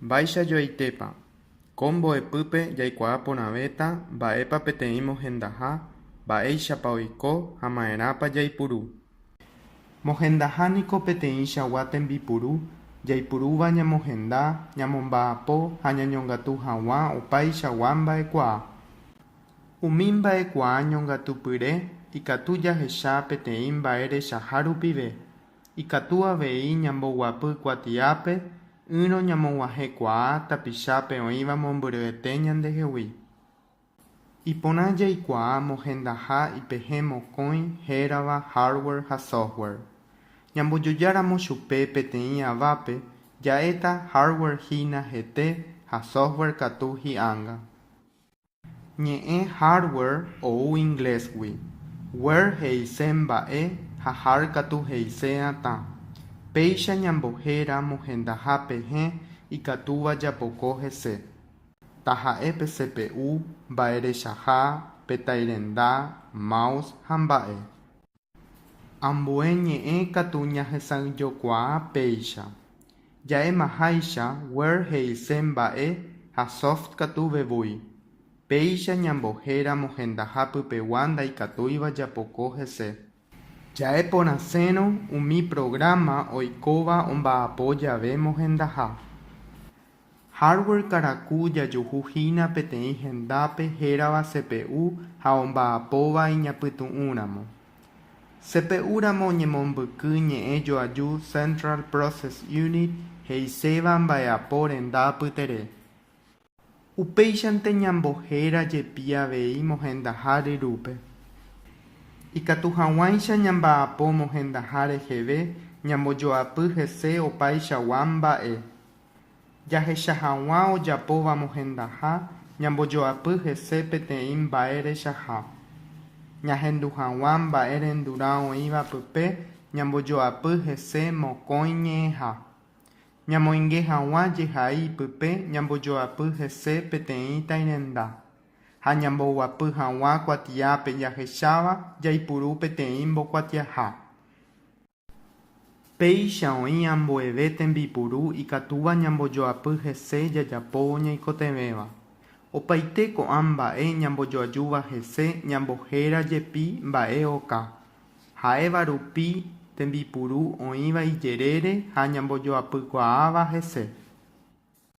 Mba'eichajoaitépa. Ko mbo'epýpe jaikuaa porãvéta mba'épa peteĩ mohendaha, mba'éichapa oiko ha ma'erãpa jaipuru. Mohendaha niko peteĩchagua tembipuru jaipurúva ñamohenda, ñamomba'apo ha ñañongatu hag̃ua opaichagua mba'ekuaa. Umi mba'ekuaa ñongatupyre ikatu jahecha peteĩ mba'erechaha rupive, ikatu avei ñamboguapy kuatiápe ỹrõ ñamog̃uahẽkuaa tapichápe oĩva mombyryete ñandehegui. Iporã jaikuaa mohendaha ipehẽ mokõi hérava hardware ha software. Ñambojojáramo chupe peteĩ avápe ja'éta hardware hína hete ha software katu hi'ánga. Ñe'ẽ hardware ou inglés-gui, ware he'ise mba'e ha hard katu he'ise atã. Péicha ñambohéra mohendaha pehẽ ikatúva japoko hese. Taha'e pe CPU, mba'erechaha, pe tairenda, mouse ha mba'e. Ambue ñe'ẽ katu ñahesa'ỹijokuaa péicha. Ja'emaháicha ware he'ise mba'e ha soft katu vevúi. Péicha ñambohéra mohendaha pypegua ndaikatúiva japoko hese. Ja'eporãsérõ umi programa oikóva omba'apo jave mohendaha. Hardware karaku jajuhuhína peteĩ hendápe hérava CPU ha omba'apóva iñapytu'ũramo. CPU-ramo oñemombyky ñe'ẽjoaju Central Process Unit he'iséva mba'e'apo renda apytere. Upéichante ñambohérajepi avei mohendaha ryrúpe. Ikatuhag̃uáicha ñamba'apo mohendaha reheve ñambojoapy hese opaichagua mba'e. Jahecha hag̃ua ojapóva mohendaha ñambojoapy hese peteĩ mba'erechaha. Ñahendu hag̃ua mba'erendurã oĩva pype ñambojoapy hese mokõi ñe'ẽha. Ñamoinge hag̃ua jehai pype ñambojoapy hese peteĩ tairenda. Ha ñamboguapy hag̃ua kuatiápe jahecháva jaipuru peteĩ mbokuatiaha. Péicha oĩ ambueve tembipuru ikatúva ñambojoapy hese jajapóvo ñaikotevẽva. Opaite ko'ã mba'e ñambojoajúva hese ñambohérajepi mba'e'oka, ha'éva rupi tembipuru oĩva ijerére ha ñambojoapykuaáva hese.